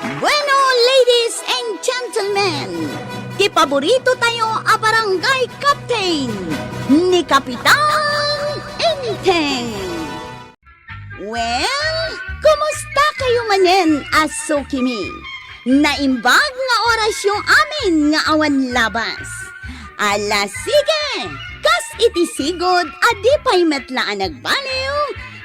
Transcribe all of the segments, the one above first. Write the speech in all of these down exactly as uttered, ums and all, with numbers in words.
Bueno, ladies and gentlemen, ti paborito tayo a barangay captain, ni Kapitan Enteng. Well, kumusta kayo manen a sukimi? Naimbag nga orasyo amin nga awan labas. Ala, sige! Kas iti sigud a di pay met la a nagbaliw,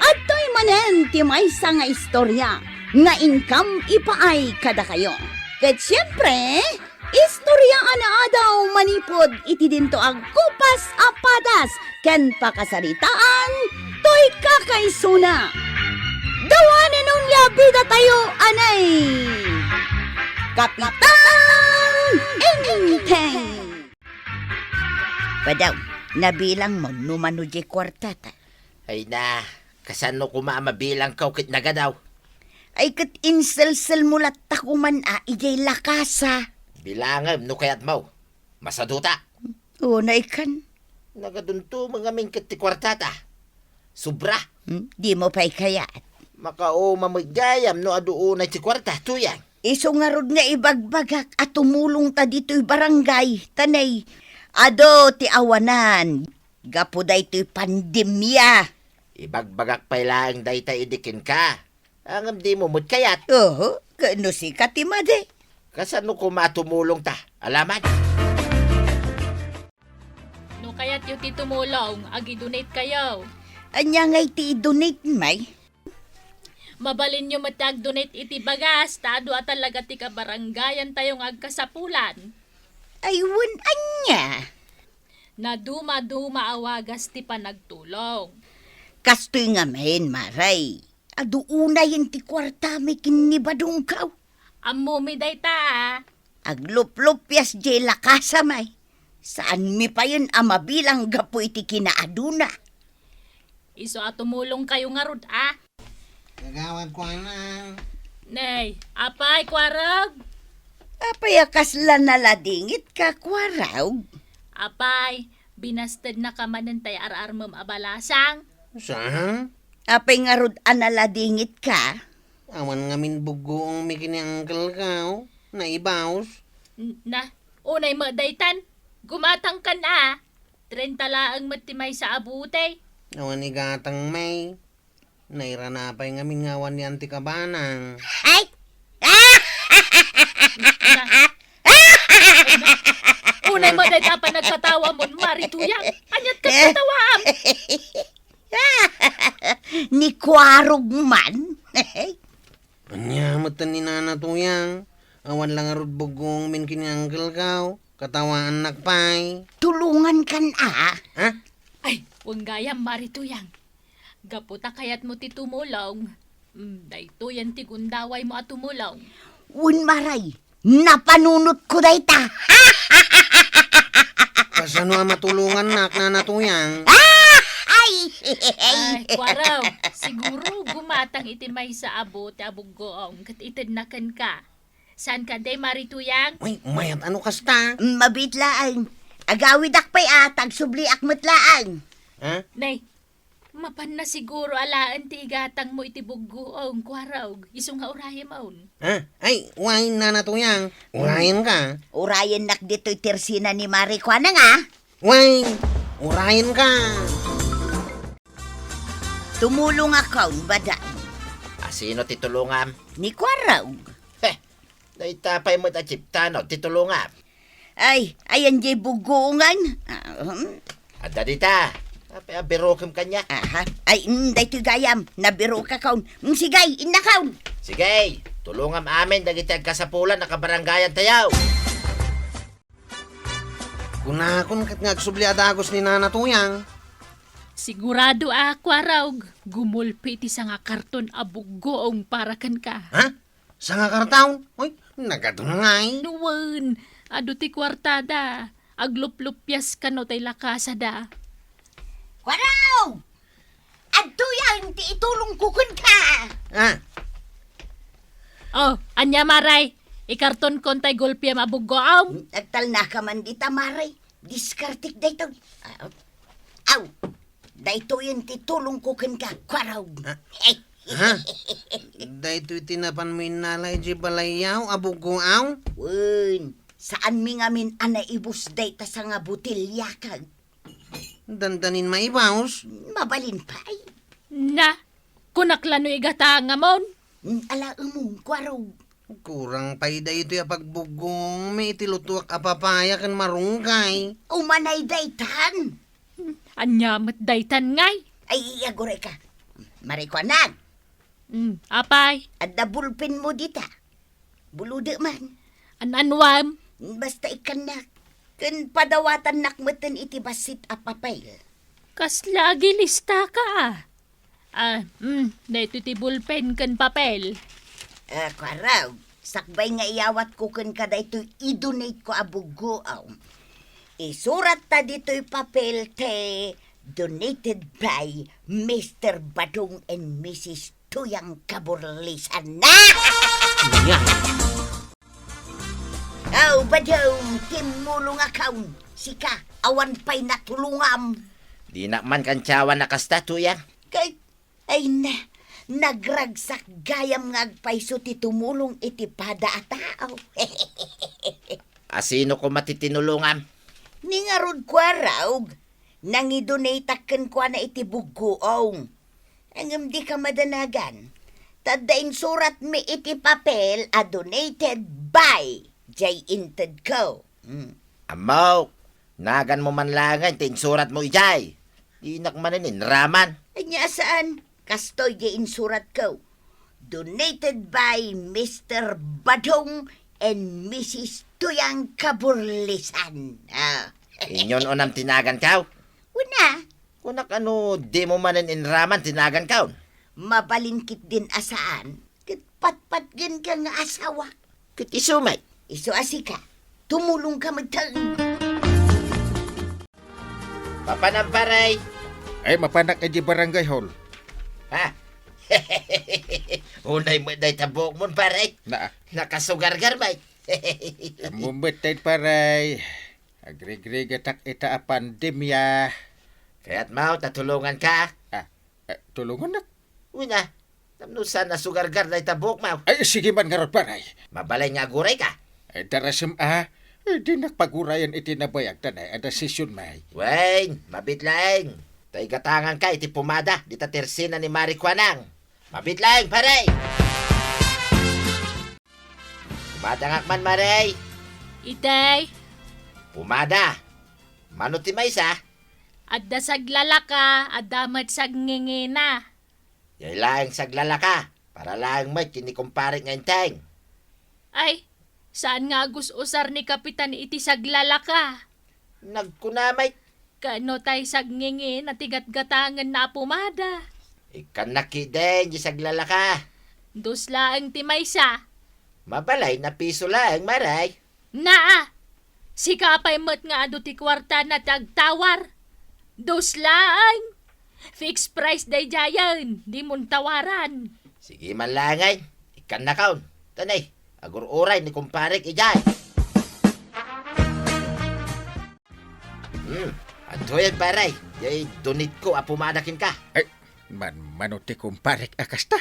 adtoy manen ti maysa nga istorya nga inkam ipaay kadakayo. Ket siempre, istorya a naadaw manipud iti dinto a gupas a padas ken pakasaritaan toy kakaisuna. Dawanen unay a bida tayo, anay! Kapitan Enteng! Padaw, nabilang mo no mano diay kuartata? Ay na, kasano koma a mabilangko ket nagadaw? Ay, ket inselsel mo latta koman a idiay lakasa. Bilangem no kayatmo. Masaduta. Unay kan. Nagadunto ngamin ket ti kuartata. Sobra. Hmm, di mo pay kayat. Makauma met gayam no adu unay ti kuarta, Tuyang. Isu ngarud nga ibagbagak a tumulongta ditoy barangay, ta nay, adu ti awanan gapu daytoy pandemia. Ibagbagak pay laeng dayta idi kenka. Ngem dimo met kayat. Oho, ket no sika ti madi. Kasano koma a tumulongta, alaman? No kayatyo ti tumulong, ag-idonate kayo. Ania ngay ti idonate, may? Mabalinyo met ti ag-donate iti bagas, ta adu a talaga ti kabarangayan tayo nga agkasapulan. Ay, wen ania? Naduma-duma a wagas ti panagtulong. Kastoy ngamin, Maray. Adu unayen ti kuartami ken ni Badongkaw. Ammomi dayta, a. Agluplupias diay lakasam ay. Saanmi payen a mabilang gapu iti kinaaduna. Isu a tumulong kayo ngarud, a. Kagawad, kuana. Nay, apay, Kuarog? Apay a kasla naladingitka, Kuarog? Apay, binastednaka manen tay ar-armem a balasang? Saan? Apay ngarud a naladingitka? Awan ngamin buggoongmi ken ni Uncle Kao. Naibaos. N-, na, unay met daytan. Gumatangkan a. Trenta laeng met ti maysa a bote. Awan igatang, may. Nairana pay ngamin nga awan ni Auntie Kabanang. Ay! Na, unay met dayta a panagkatawamon, Mari Tuyang. Aniat ket katawaam? Ni Kuarog man. Ania met ni Nana Tuyang? Awan la ngarud buggoongmin ken ni Uncle Kao. Katawaannak pay. Tulongankan a. Ha? Ay, wen gayam, Mari Tuyang. Gapu ta kayatmo ti tumulong, mm, daytoyen ti gundawaymo a tumulong. Wen, Maray, napanunotko dayta. Kasano a matulongannak, Nana Tuyang? Ay! Ay, Kuarog, siguro gumatang iti maysa a bote a buggoong ket itedna kenka. Saan kadi, Mari Tuyang? Uy, mayat a no kasta. Mm, mabiit laeng. Agawidak pay a, ta agsubliak met laeng. Ha? Nay, mapanna siguro alaen ti igatangmo iti buggoong, Kuarog, isu nga urayemon. Ha? Ay, wen, Nana Tuyang. Urayenka. Urayennak ditoy tersina ni Mari Kuana nga. Wen, urayenka. Tumulongakon, bada. A, sino ti tulongam? Ni Kuarog. Heh, dayta pay met a chiptano ti tulongam. Ay, ayan diay buggoongan. Ah, hmm. Adda dita. Apay a birokem kaniak? Aha. Ay, mm, daytoy gayam. Nabirokakon. Mm, sige, innakon. Sige, tulongam amin dagiti agkasapulan a kabarangayan tayo. Kunakon ket nga agsubli a dagus ni Nana Tuyang. Sigurado a, Kuarog, gumulpi ti sangakarton a buggoong para kenka. Ha? Sangakarton? Uy, nagadun ngay. Wen, adu ti kuartada. Agluplupias kano tay lakasada. Kuarog! Adtoyen ti itulongko kenka. Ah. Oh, ania, Maray? Ikartonkon tay gulpiam a buggoom? Agtalnaka man dita, Maray. Diskartek daytoy. Ah, aw, daytoyen ti tulongko kenka, Kuarog. Ah. Eh. Ha? Daytoy ti napanmo innala idiay balayyaw a buggoaw? Wen, saanmi ngamin a naibus dayta sanga botelya ket dandanin maibus? Mabalin pay. Na, kunak la no igatangamon. Mm, ala, umong, kuarog. Kurang pay daytoy a pagbuggongmi iti lutuak a papaya ken marunggay. Umanay daytan. Ania met daytan ngay? Ay, aguray ka. Marikuanag. Mm, apay? Adda bulpen mo dita. Bulude man. An-anuam? Basta ikkannak. Ken padawatannak metten iti bassit a papel. Kasla agilista ka, a. Ah, mm, daytoy ti bulpen ken papel. Ah, kuarog, sakbay nga iyawatko kenka daytoy, idonate ko a buggoaw. Isuratta ditoy papel ti donated by Mister Badong and Missus Tuyang Kaburlisan na! Nya. Aw, Badong, timmulongakon. Sika, awan pay natulongam. Dinak man kantiawan a kasta, Tuyang. Kay, ay na, nagragsak gayam nga agpayso ti tumulong iti pada a tao. Asino koma ti tinulongam? Ni ngarud, kuarog, nangidonateak kenkuana iti buggoaw. Ngem dika madanagan, ta adda insuratmi iti papel a donated by jay intedko. Hmm. Ammok, naganmo man laengen ti insuratmo idiay. Dinak manen inraman. Ania saan? Kastoy jay insuratko. Donated by Mister Badong and Missus Tuyang Kaburlisan. Ah. Inyon unam ti naganko? Una. Kunak ano, dimo manen inraman ti naganko? Mabalin ketdin a saan, ket patpatgenka nga asawak. Ket isu met? Isu a sika, tumulongka metten. Mapanam, pare? Ay, mapanak idiay barangay hall. Ha? Unay met dayta buokmon, pare? Naa. Nakasugargar met. Ammom met, pare. Agrigrigatak ita a pandemia. Kayatmo ta tulonganka? Ah, eh, tulongannak? Wen a, tapno saan a sugargar dayta buokmo. Ay, sige man ngarud, pare. Mabalin nga agurayka? Ay, darasem a. Ay, dinak pagurayan iti nabayag ta nay a desisyon, may. Wen, mabiit laeng. Ta igatanganka iti pomada dita ti ersena ni Mari Kuanang. Mabiit laeng, pare! Pumadangak man, Mari. Itay. Pomada. Mano ti maysa? Adda saglalaka, adda met sagngingina. Jay laeng saglalaka, para laeng met ken ni kumparek nga Enteng. Ay, saan nga agus-usar ni Kapitan iti saglalaka? Nagkuna met. Kano tay sagngingina ti gatgatangenna a pomada? Ikkannak ketdin ti saglalaka. Dos laeng ti maysa. Mabalin a piso laeng, Mari. Naa! Sika pay met nga adu ti kuartana ti agtawar. Dos laeng. Fixed price daydiayen, dimon tawaran. Sige man laeng, ay. Ikkannakon. Tanay, agur-uray ni kumparek idiay. Hmm, adtoyen, pare. Jay donate ko a pomada kenka. Ay, man-, mano ti kumparek a kasta?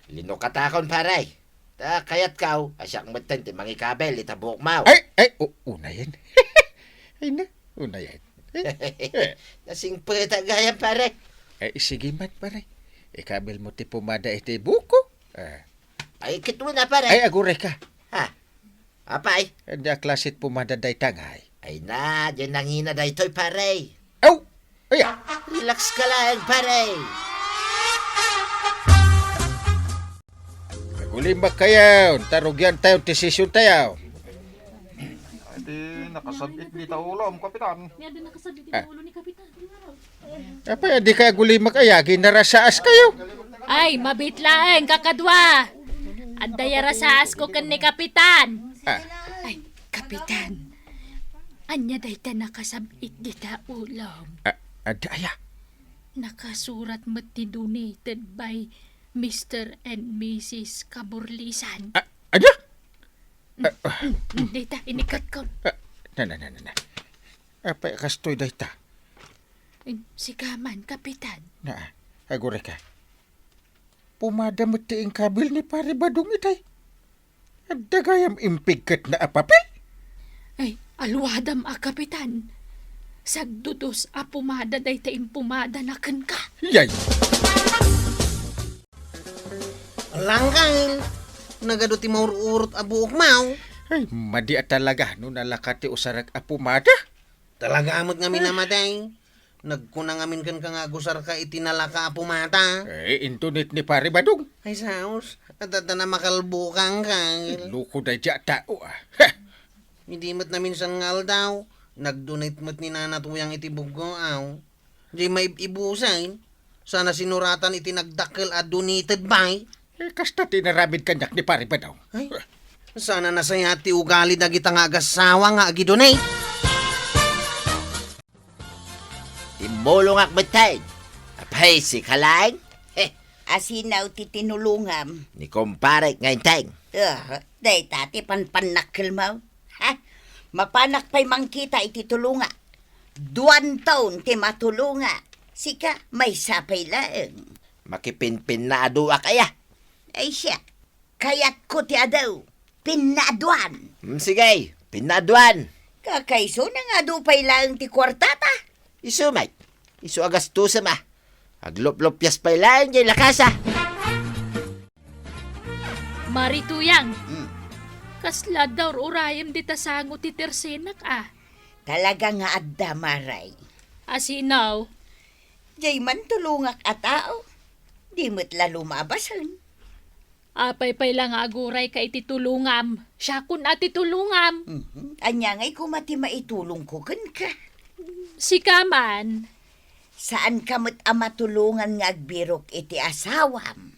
Linukatakon, pare. Ta kayatko a siak metten ti mangikabil ita buokmo. Ay, ay, u-, unayen. Ay na, unayen. Nasingpetak gayam, pare. Ay, sige met, pare. Ikabilmo ti pomada iti buokko. Ah. Ay, ket wen a, pare. Ay, agurayka. Ha? Apay? Ania a klase ti pomada dayta ngay? Ay na, diay nangina daytoy, pare. Aw! Aya! Relax ka laeng, pare. Agulimak kayo, ta rugiantayo ti sesyontayo. Ay, di nakasabit dita ulom, Kapitan. Nia, di nakasabit dita ulo ni Kapitan. Apay, adi kayo agulimak, aya, ginarasaas kayo. Ay, mabiit laeng, kakadua. Adda ya rasaasko ken ni Kapitan. Ah. Ay, Kapitan. Ania dayta nakasab-it dita ulom? Ah, adda aya? Nakasurat met ti donated by Mister and Missus Kaburlisan. Ah, adda? Ah, ah. Mm, dayta, inikkatkon. Ah, na, na, na, na, na. Apay, kastoy dayta? Sika man, Kapitan. Na, agurayka. Pumada met ti inkabil ni Pare Badong itay. Adda gayam impigketna a papel? Ay, aluadam a kapitan. Sagdudos a pumada dayta impumadana kenka. Yay! Langkal, nagadu ti maur-urot a buokmaw. Ay, madi a talaga no nalaka ti usarek a pumada. Talaga met ngamin a madi. Nagkuna ngamin kenka nga agusarka iti nalaka a pumada. Eh, intonit ni Pare Badong. Ay, saos. Adda na makalbukangka. Loko daydi a tao, ah. Ha! Idi met naminsan nga aldaw, nag-donate met ni Nana Tuyang iti buggoaw. Di maib-ibusen, sana sinuratan iti nagdakkel a donated by. Eh, kasta ti inaramid kaniak ni Pare Badong. Ay, sana nasayaat ti ugali dagita nga agassawa nga agidonate. Immulongak metten. Apay, sika laeng? Heh. Asinaw ti tinulongam? Ni kumparek nga Enteng. Ah, dayta ti panpannakkelmo. Ha? Mapanak pay mangkita iti tulonga. Duan taon ti matulonga. Sika, maysa pay laeng. Makipinpinnaaduak aya? Ay siya, kayatko ti adu. Pinnaaduan. Hmm, sige, pinnaaduan. Kakaiso nga adu pay laeng ti kuartata. Isu met. Isu a gastusem a. Agluplupias pay laeng jay lakasa. Mari Tuyang, hmm, kasla daur-urayem dita sango ti tersenak a? Talaga nga adda, Maray. Asinaw? Jay man tulongak a tao, di met la lumabasen. Apay pay la nga agurayka iti tulongam? Siakon a ti tulongam. Mhm. Ania ngay koma ti maitulongko kenka? Sika man. Saanka met a matulongan nga agbirok iti asawam.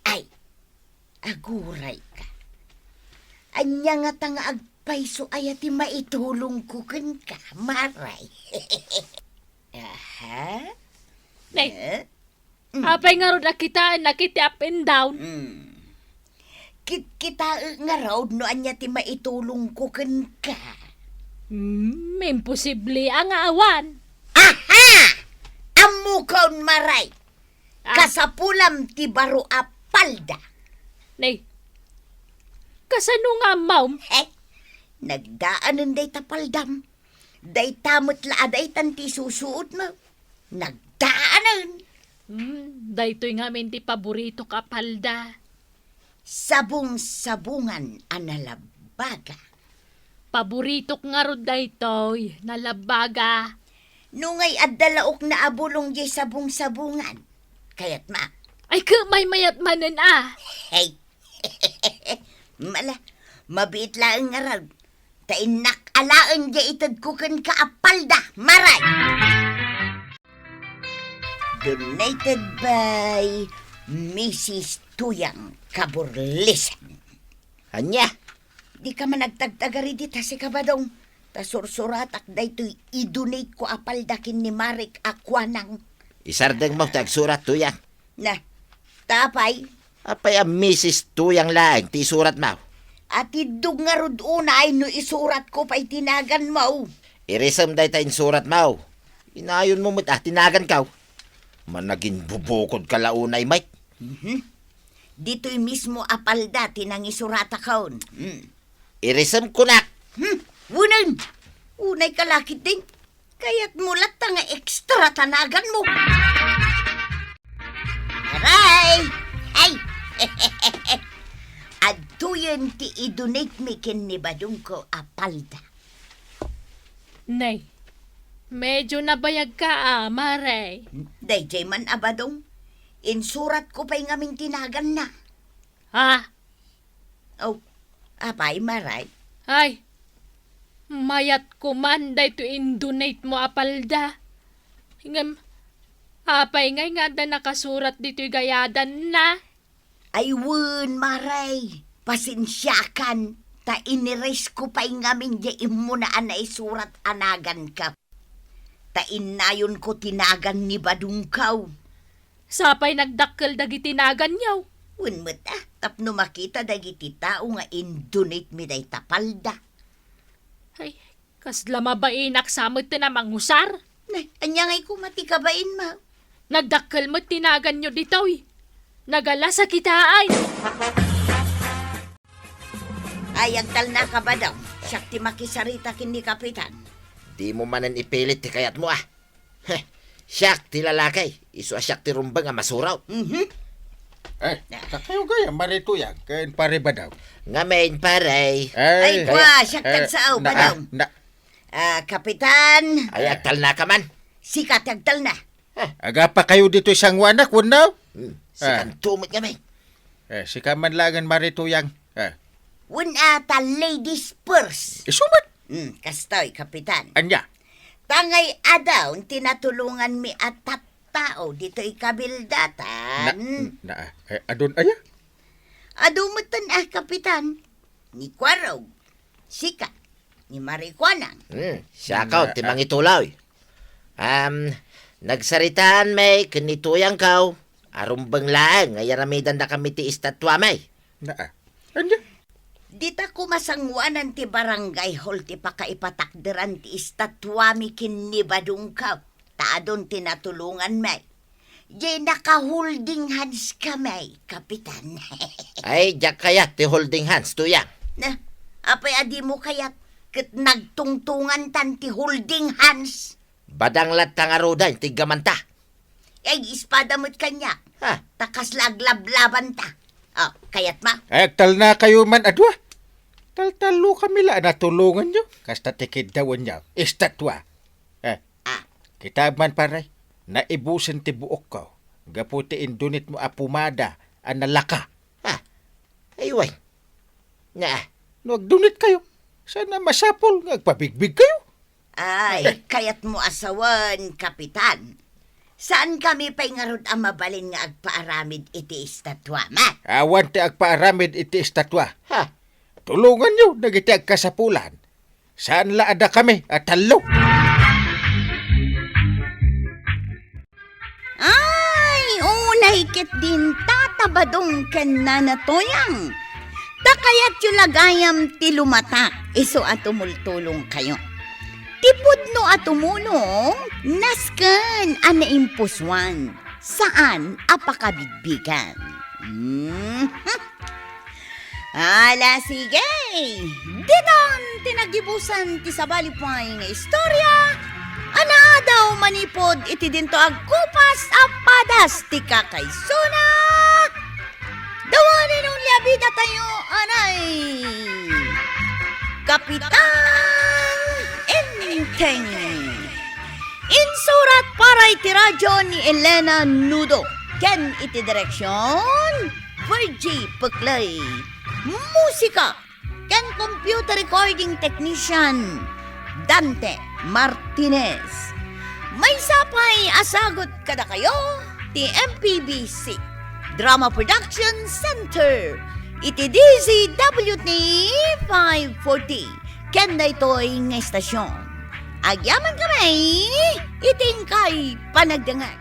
Ay, agurayka. Ania ngata nga agpayso aya ti maitulongko kenka, Maray? Aha. Nay, eh? Mm. Apay ngarud a kitaennak iti up and down? Mm. Kitkitaek ngarud no ania ti maitulongko kenka. Hmm, imposible a nga awan. Aha! Ammokon, Maray. Ah. Kasapulam ti baro a palda. Nay, kasano nga ammom? Eh, nagdaanen dayta paldam. Dayta met la a daytan ti isusuotmo. Nagdaanen. Hmm, daytoy ngamin ti paboritok a palda. Sabong-sabongan a nalabbaga. Paboritok ngarud daytoy, nalabbaga. Nungay adda laokna a bulong diay sabong-sabongan. Kayatma? Ay, ket maymayat manen a. Hey. Mala, mabiit laeng ngarud. Ta innak alaen diay itedko kenka a palda, Maray. Donated by Missus Tuyang Kaburlisan. Ania? Dika man agtagtagari dita, sika Badong. Ta sursuratak daytoy idonate ko a palda ken ni Marik a kuanang. Isardengmo ti agsurat, Tuyang. Na, ta apay? Apay a Missus Tuyang laeng ti isuratmo? Atiddog ngarud unay no isuratko pay ti naganmo. Irisem dayta insuratmo. Inayonmo met a ti naganko. Managinbubukodka la unay, Mike. Mhm. Ditoy mismo a palda ti nangisuratakon. Hmm. Irisem kunak. Hmm. Unen. Unay ka lakit din. Kayatmo latta nga extra ta naganmo. Aray! Ay! Adtoyen ti idonate mi ken ni Badongko a palda. Nay, medyo nabayagka a, Maray. Daydiay man a Badong, insuratko pay ngamin ti naganna. Ha? Oh, apay, Maray? Ay, mayat ko man daytoy indonate mo a palda. Ngem, apay ngay nga adda nakasurat ditoy gayadanna? Ay wen, Maray, pasensiakan, ta iniris ko pay ngamin diay immuna a naisurat a naganko. Ta innayonko ti nagan ni Badongko. Sapay nagdakkel dagiti naganyo. Wen met a, tapno makita dagiti tao nga indonate mi dayta palda. Ay, kasla mabainak sa met ti namangusar. Nay, ania ngay koma ti kabainmo? Nagdakkel met ti naganyo ditoy. Nagalasa kita, ay! Ay, agtalnaka, Badong. Siak ti makisarita ken ni Kapitan. Dimo manen ipilit ti kayatmo, a. Heh, siak ti lalaki, isu a siak ti rumbeng a masuraw. Mhm. Eh, sakayo gayam, Mare Tuyang, ken Pare Badong. Ngamin, pare. Ay, kua, siak ti agsao, Badong. Ah, Kapitan. Ay, agtalnaka man. Sika ti agtalna. Agapa kayo ditoy sanguanak, wenno? Hmm, sikanto met ngamin. Eh, sika man laengen, Mare Tuyang. Eh. Wen a ta ladies first. Isu met? Hmm, kastoy, Kapitan. Ania? Ta ngay-adaw ti natulonganmi a tattao ditoy kabildatan. Na, na, eh, adun aya? Adu metten a, Kapitan. Ni Kuarog, sika, ni Mare Kuanang. Hmm, siakaw ti mangituloy. Am, nagsaritaanmi ken ni Tuyangkaw a rumbeng laeng nga yaramidandakami ti estatuami. Naa. Ania? Dita koma sanguanan ti barangay hall ti pakaipatakderan ti estatuami ken ni Badongkaw, ta adun ti natulonganmi. Diay naka-holding hands kami, Kapitan. Ay, diak kayat ti holding hands, Tuyang. Na, apay a dimo kayat ket nagtungtungantan ti holding hands? Badang latta ngaruden ti iggamanta. Ay, espada met kaniak. Ha? Ta kasla aglablabanta. Oh, kayatmo? Ay, agtalnakayo man a dua. Taltallokami la a natulonganyo. Kasta ti kiddawenyo. Estatua. Eh, ah, kita man, pare. Naibusen ti buokko gapu ti indunitmo a pumada a nalaka. Ah, ay, wen. Nga. No agdunit kayo, saan a masapul nga agpabigbig kayo? Ay, kayatmo a sawen, Kapitan. Saan kami pay ngarud a mabalin nga agpaaramid iti estatwa, ma? Awan ti agpaaramid iti estatwa. Ha? Tulonganyo dagiti agkasapulan. Saan la a dakami a tallo. Ay, unay ketdin, Tata Badong ken Nana Toyang. Ta kayatyo la gayam ti lumatak, isu a tumultulongkayo. Ti pudno a tumulong, nasken a naimpusoan, saan a pakabigbigan. Mhm. Ala, sige! Ditan ti nagibusan ti sabali pay nga istorya a naadaw manipud iti dinto agkupas a padas ti kakaisuna. Dawani nung liabida tayo, anay! Kapitan Enteng. Insurat para iti radyo ni Elena Nudo ken iti direksion Virgie Peclay. Musika ken computer recording technician, Dante Martinez. Maysa pay a sagut kadakayo ti M P B C Drama Production Center iti D Z W T five forty ken daytoy nga istasyon. Agyaman kami iti inkay panagdengngeg.